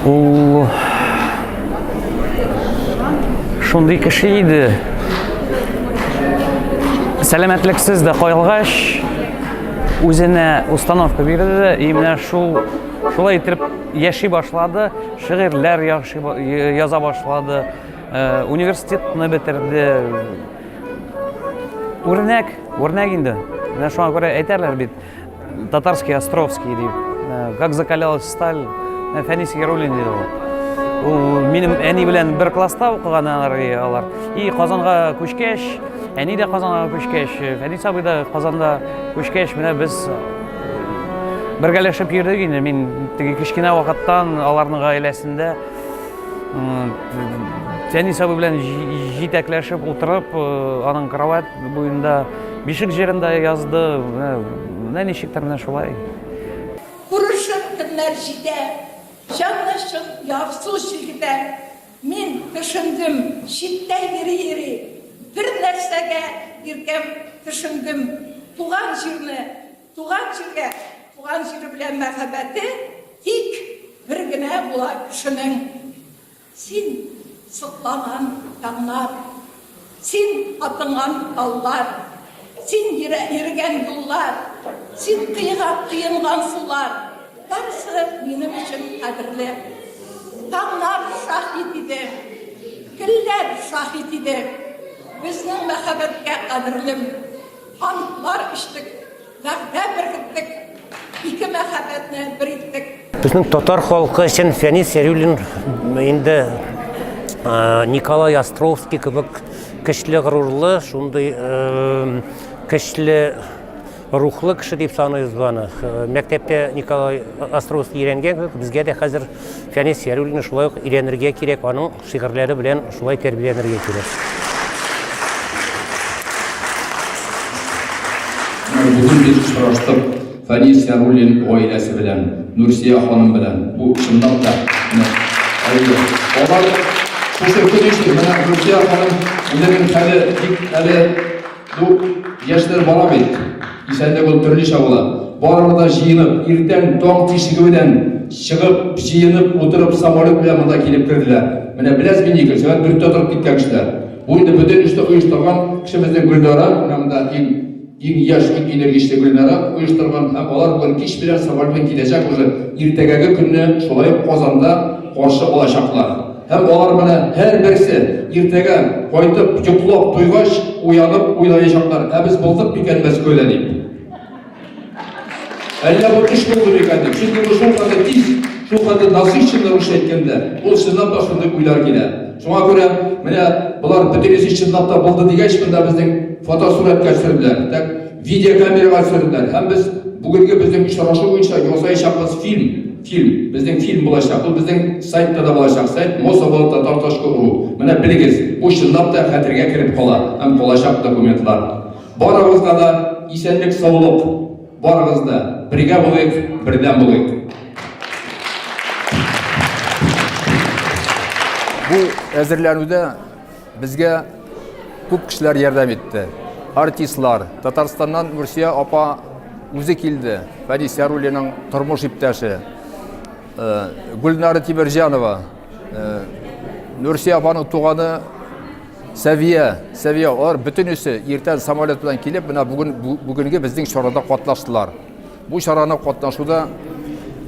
Ул шундый кеше иде. Сәламәтлексез дә калгач, үзенә установка бирде дә, и менә шул шулай итеп яши башлады, шигырьләр яза башлады, э, университетны бетерде. Үрнәк, үрнәк инде. Менә шуңа күрә әйтәләр бит, Татарский Островский дип. Э, как закалялась сталь, э, Фәнис Яруллин диде ул. Ул минем әни белән бер класста укыган алар. И Казанга күчкәч, әни дә Казанга күчкәч, э, Фәнис абый да Казанда күчкәч, менә без бергәләшеп йөрдек инде. Мин теге кечкенә вакыттан аларның гаиләсендә Фәнис абый белән җитәкләшеп утырып, аның кровать буенда бишек җырын да язды. Менә ничектер менә шулай. Күрешер көннәр җитә, Җанны чын ярсу селкетә. Мин төшендем, читтә йөри-йөри, Бер нәрсәгә, иркәм, төшендем, Туган җирне, туган җиргә, туган җире белән мәхәббәте Тик бер генә була кешенең. Син сокланган таңнар, Син атынган таулар, Син йөргән юллар, Син кыйгак коенган сулар, Барысы минем өчен кадерле. Таңнар шаһит иде, Гөлләр шаһит иде, Безнең мәхәббәткә кадерлем. Антлар эчтек, Вәгъдә беркеттек, ике мәхәббәтне бер иттек. Безнең татар халкы өчен Фәнис Яруллин инде Николай Островский кебек көчле горурлы, шундый көчле рухлы кеше дип саныйбыз аны. Мәктәптә Николай Островский өйрәнгән кебек, безгә дә хәзер Фәнис Яруллинны шулай ук өйрәнергә кирәк, аның шигырьләре белән шулай тәрбияләнергә кирәк. Бүген без очраштык Фәнис Яруллин гаиләсе белән, Нурсия ханым белән. Бу чынлап та менә әйе. Алар шушы көн өчен менә Нурсия ханым үзенең хәле бик әле Ну, яшьләр бара бит. Исәнлек ул төрлечә була. Барыбер да җыенып, иртән таң тишеге белән чыгып, җыенып, утырып, самолет белән монда килеп керделәр. Менә беләсезме нигә? Сәгать дүрттә торып киткән кешеләр. Бу инде бөтен эшне оештырган кеше безнең Гөлнара, менә монда иң иң яшь, иң энергичный Гөлнара оештырган һәм алар бүген кич белән самолет белән киләчәк уже иртәгәге көнне шулай ук Казанда каршы алачаклар. Һәм алар менә һәрберсе иртәгә кайтып, йоклап туйгач, уянып уйлаячаклар, ә без булдык микән Мәскәүдә дип. Әллә бу төш булды микән дип. Чөнки бу шул хәтле тиз, шул хәтле насыщенно русча әйткәндә, ул чынлап та шундый уйлар килә. Шуңа күрә менә болар бөтенесе чынлап та булды дигәч, монда безнең фотосурәткә төшерделәр. Так, видеокамерага төшерделәр. Һәм без бүгенге безнең очрашу буенча ясаячакбыз фильм. Фильм, безнең фильм булачак. Ул безнең сайтта да булачак. Сайт mosovltatar.ru. Менә белегез, бу чынлап та хәтергә кереп кала һәм калачак документлар. Барыгызга да исәнлек, саулык. Барыгыз да бергә булыйк, бердәм булыйк. Бу әзерләнүдә безгә күп кешеләр ярдәм итте. Артистлар, Татарстаннан Нурсия апа үзе килде, Фәнис Яруллиның тормыш иптәше, э, Гөлнара Тимерҗанова, э, Нурсия апаның туганы Сәвия, Сәвия, алар бөтенесе иртән самолет белән килеп, менә бүген бүгенге безнең чарада катнаштылар. Бу чараны катнашуда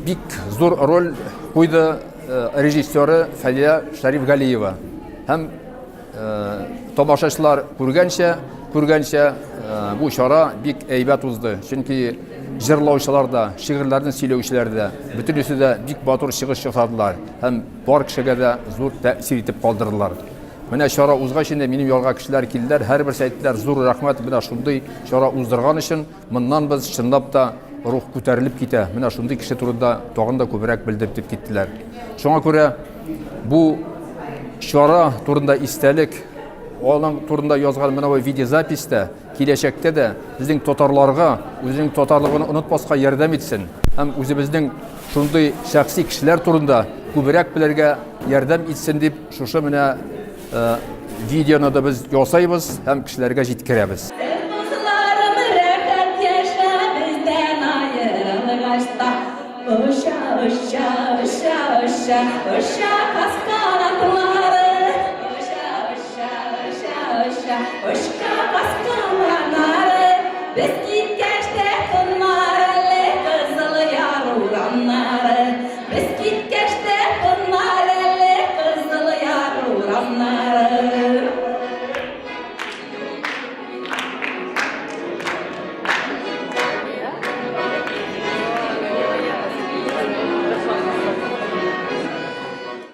бик зур роль куйды э, режиссеры Фәдия Шәрифгалиева. Һәм э, тамашачылар күргәнчә, күргәнчә э, бу чара бик әйбәт узды. Чөнки җырлаучылар да, шигырьләрне сөйләүчеләр дә, бөтенесе дә бик матур чыгыш ясадылар һәм бар кешегә дә зур тәэсир итеп калдырдылар. Менә чара узгач инде минем янга кешеләр килделәр, һәрберсе әйттеләр, зур рәхмәт, менә шундый чара уздырган өчен, моннан без чынлап та рух күтәрелеп китә. Менә шундый кеше турында тагын да күбрәк белдек дип киттеләр. Шуңа күрә бу чара турында истәлек, аның турында язган менә бу видеозаписьтә киләчәктә дә безнең татарларга үзенең татарлыгын онытмаска ярдәм итсен һәм үзебезнең шундый шәхси кешеләр турында күбрәк белергә ярдәм итсен дип шушы менә э, видеоны да без ясайбыз һәм кешеләргә җиткерәбез. Дусларым рәхәт яшә бездән аерылгач та. Оча, оча, оча, оча. оча, оча каз канатлары. Оча, оча, оча, оча, оча каз.